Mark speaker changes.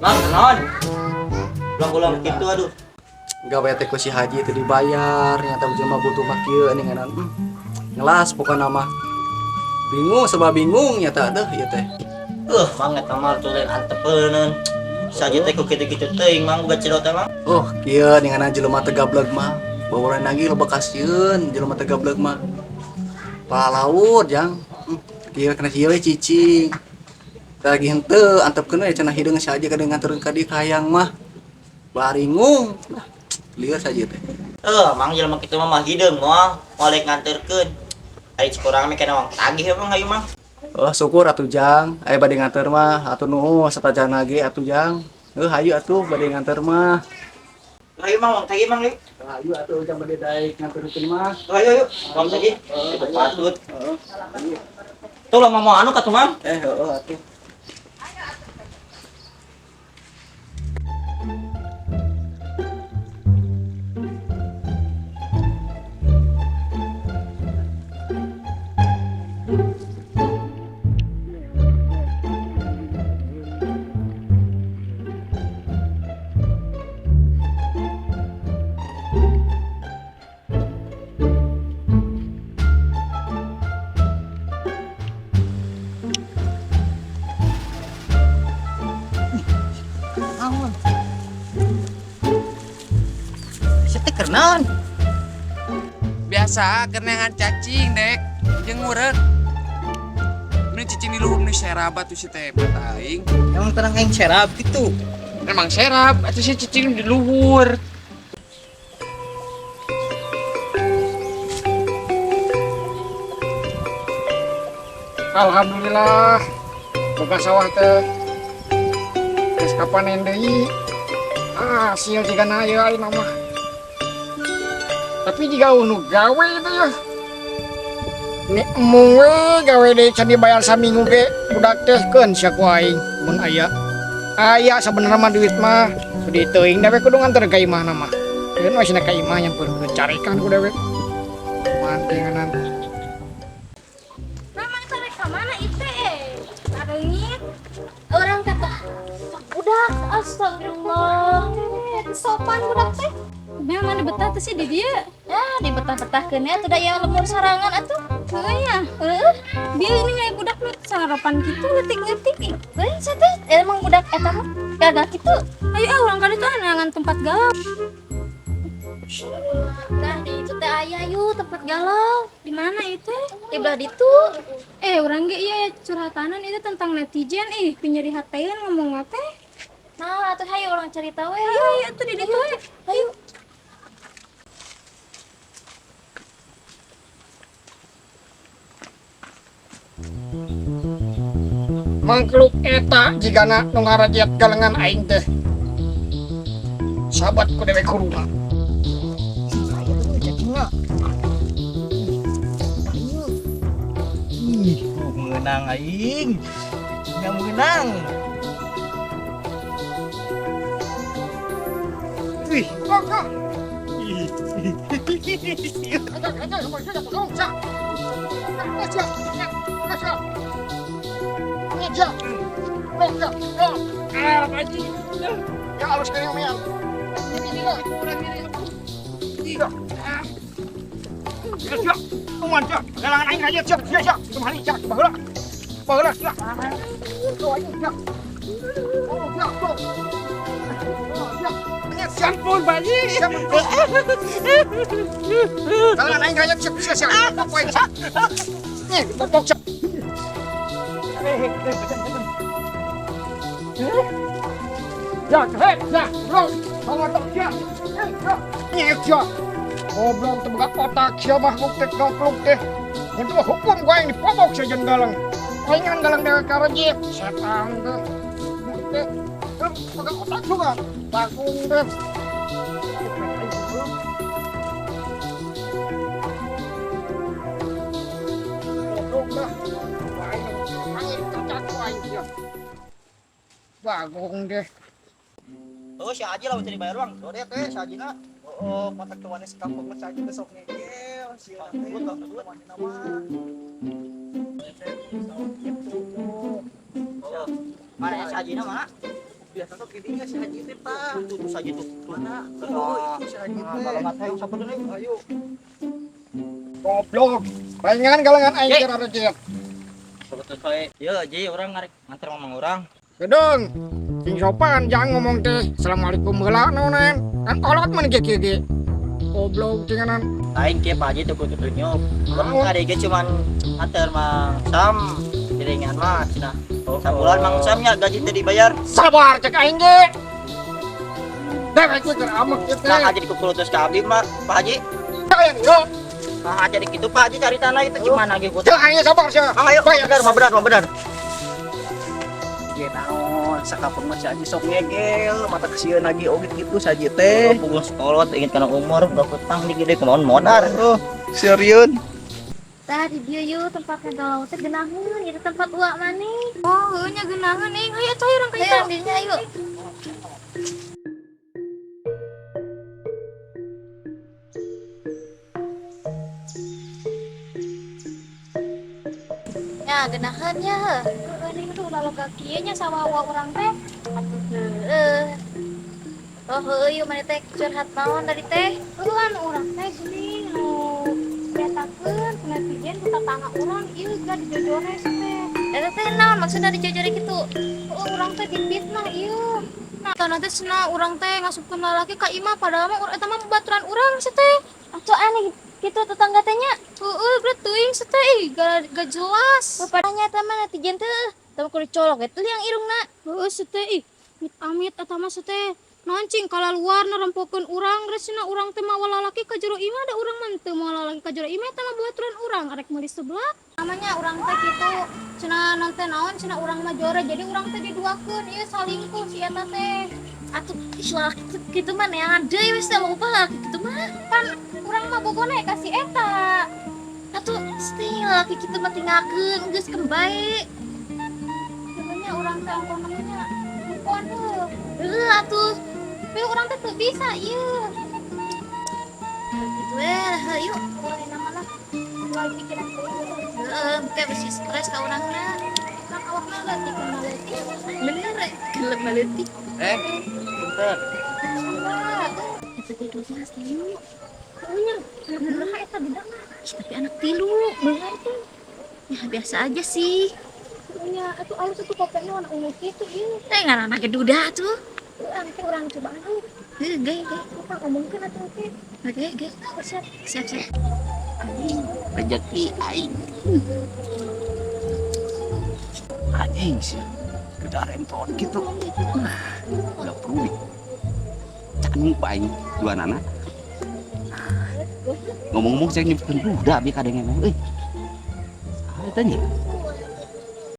Speaker 1: Mang, naon? Ulang-ulang gitu aduh.
Speaker 2: Gawe teh ku si Haji teu dibayar, nyata jelema butuh mah kieu ninganan. Ngelas pokona mah. Bingung serba bingung nyata deh ieu teh.
Speaker 1: Mang eta mah tuh lain antepeuneun. Si Haji teh ku kitu-kitu teuing mang boga cedot teh mang.
Speaker 2: Oh, kieu ninganan jelema teu gablek mah. Bawaran lagi loba kasieun jelema teu gablek mah. Palaur jang. Kieu kena kieu we cicing. Lagi henteu antepkeun we cenah hideung si Haji kadang nganteurkeun ka dieu ka hayang mah. Baringung. Nah, lieur saja teh.
Speaker 1: Mang jelema kitu mah mah hideung moal, moal rek nganterkeun. Ari cik urang mah kena wang tagih emang hayu mang.
Speaker 2: Oh, syukur atuh jang, aya bade nganter mah, atuh nuhun satajana ge atuh jang. Heuh hayu atuh bade nganter mah.
Speaker 1: Hayu mang wang tagih mang yuk.
Speaker 2: Hayu atuh jang bade daek nganterkeun mah.
Speaker 1: Hayu hayu, wang tagih. Itu patut. Tuh lah mau anu katuh mang.
Speaker 2: Heeh atuh.
Speaker 1: Kenaon?
Speaker 3: Biasa kenangan cacing dek jeung ngurek. Ini cicing di luhur nu serab atuh si teh aing.
Speaker 1: Emang terang aing serab gitu.
Speaker 3: Emang serab atuh si cicing di luhur.
Speaker 4: Alhamdulillah. Boga sawah teh. Geus kapanen deui. Ah, hasil jigana ieu aing mah. Tapi jika nu gawe itu ya. Ni embung we gawe deui can dibayar saminggu ge budak teh keun sia ku aing mun aya. Aya sabenerna mah duit mah di teuing dewe kudu nganter ka imahna mah. Keun we cenah ka imah nyamperkeun carekan ku dewe. Mantinganan.
Speaker 5: Mamang tarik ka mana itu eh? Tareungit. Orang kata budak astagfirullah. Sopan budak teh.
Speaker 6: Memang mana betah tuh sih di dia?
Speaker 5: Ya, dibetah-betahkeun atuh da ieu lemur sarangan atuh.
Speaker 6: Heeh ya.
Speaker 5: Heeh.
Speaker 6: Dia ini kayak budak nu sarapan gitu leutik-leutik.
Speaker 5: Lain sia teh emang budak eta mah gagal kitu.
Speaker 6: Ayo ah urang ka ditu neangan tempat galau.
Speaker 5: Nah, di itu teh aya yuk tempat galau.
Speaker 6: Di mana itu?
Speaker 5: Di belah ditu.
Speaker 6: Urang ge ieu curhatanan itu tentang netizen ih pinyeri hateun ngomong teh.
Speaker 5: Nah, atuh hayu urang cerita we.
Speaker 6: Ayo ayo atuh di ditu we.
Speaker 5: Hayu.
Speaker 4: Mangkluk eta jigana nu ngarajet galengan aing teh. Sahabat ku dewe kuruna.
Speaker 1: Ih, menang aing. Cacingna menang.
Speaker 4: Wih, bangga. Ya halus kayaknya Mian. Ini lah. Siap, kuman siap. Galangan aing aja siap, siap, siap. Kumaha siap, baheula. Baheula, siap. Tuh aing siap. Oh, siap, tuh. Oh, siap. Siap pun bayi. Siap. Galangan aing aja siap, siap, siap. Pokok aing siap. Nih, pokok siap. Ya, hei, ya, bro. Kalau tak ya. Nih, ya. Goblok teu boga otak sia mah buk teh goblok teh. Mun teu hukum gua yang dipobok sia jeung galang. Aing kan galang dewe ka rejit, setan teh. Buk teh. Teu boga otak juga. Takung teh. Goblok dah. Aing aing cacak ku aing sia. Bagong deh.
Speaker 1: Oh, si Haji lah teu dibayar uang. Dode teh si Hajina.
Speaker 2: Oh, mata kewane sekampung mah si Haji teh sok ngegel, si Haji teh kewane mah.
Speaker 1: Mana si Hajina mana?
Speaker 2: Biasa tuh gini si Haji teh tah.
Speaker 1: Tuh saja tuh.
Speaker 2: Mana? Oh, itu si Haji teh.
Speaker 1: Kalau nggak tahu siapa dulu.
Speaker 2: Ayo.
Speaker 4: Goblok. Palingan kalangan aing kira rezeki.
Speaker 1: Betul saya. Ya, Ji, orang ngarik nganter ngomong orang.
Speaker 4: Gedung. Sing sopan jangan ngomong teh. Assalamualaikum heula naonan. Kan kolot mah ge kieu ge. Goblok tinganan.
Speaker 1: Aing ke Pak Haji tuh kudu tunjuk. Orang kali ge cuman nganter Mang Sam. Kiringan mah cenah. Sabulan Mang Sam nya gaji teh dibayar.
Speaker 4: Sabar cek aing ge. Dewek ge keur amek ieu teh.
Speaker 1: Nah, jadi kukul terus ke abdi mah Pak Haji.
Speaker 4: Aing yo.
Speaker 1: Nah, jadi gitu Pak Haji cari tanah itu gimana gitu.
Speaker 4: Cek aing sabar sia.
Speaker 1: Mang ayo, benar, mah benar, mah benar.
Speaker 2: Ge naon, sakapun mah si Haji sok ngegel, mata kesieun lagi oge kitu si Haji teh.
Speaker 1: Puguh sekolah inget kana umur, udah kutang di gede kemauan modar.
Speaker 2: Oh, seriun.
Speaker 5: Tah di dieu yeuh tempatnya galau teh geunaheun ieu tempat uak maneh. Oh, heuh nya geunaheun ing. Hayu atuh urang ka ditu. Hayu dinya ayo. Ya, geunaheun nya heuh. Heueuh ning tuh laloga kieu nya sawah uak urang teh. Atuh heueuh. Oh heueuh ieu maneh teh curhat naon tadi teh? Heueuh anu urang teh geuning nu nyatakeun ku netizen ku tatangga urang ieu ga dijojore teh. Eta teh naon maksudna dijojore kitu? Heueuh urang teh dipitnah ieu. Nah, tah teh cenah urang teh ngasupkeun lalaki ka imah padahal mah eta mah babaturan urang sih teh. Atuh aneh kitu tetangga teh nya. Heueuh geus teuing sih teh ih ga jelas. Padahal eta mah netizen teh teu kudu colok eta yang irungna. Heueuh sih teh ih amit-amit eta mah sih teh. Naon cing kalaluar nerempokeun urang geus cenah urang teh mawa lalaki ka jero imah da urang mah teu mawa lalaki ka jero imah eta mah babaturan urang arek meuli sebelah. Namanya urang teh kitu cenah naon teh naon cenah urang mah jore jadi urang teh diduakeun ieu salingkuh si eta teh. Atuh ih lalaki kitu mah neangan deui wis teh loba lalaki kitu mah. Pan urang mah bogona ka si eta. Atuh teh lalaki kitu mah tinggalkeun geus keun bae. Sebenarnya urang teh ongkoh namanya bukan heuh. Heuh atuh tapi urang teh teu bisa ieu. Gitu eh hayu boleh nama lah. Lagi pikiran teh. Heeh, kayak bisi stres ka urangna. Kan awakna leutik kana leutik. Bener gelem leutik.
Speaker 1: Bentar.
Speaker 5: Eta teh dosa asli. Punya anak bener eta budak mah. Ih, tapi anak tilu, bener tuh. Ya biasa aja sih. Punya atuh alus atuh kopekna warna ungu kitu ieu. Teh ngaranna ge duda atuh. Nanti orang cobaan lu. Heuh, ge ge. Urang omongkeun atuh teh. Oke, ge. Siap, siap, siap.
Speaker 3: Rezeki aing. Anjing sih. Gede rempon gitu. Udah perlu nih. Canu aing dua nana. Ngomong-ngomong saya nyebutkan duda bi kadang ngomong euy. Saha teh nya?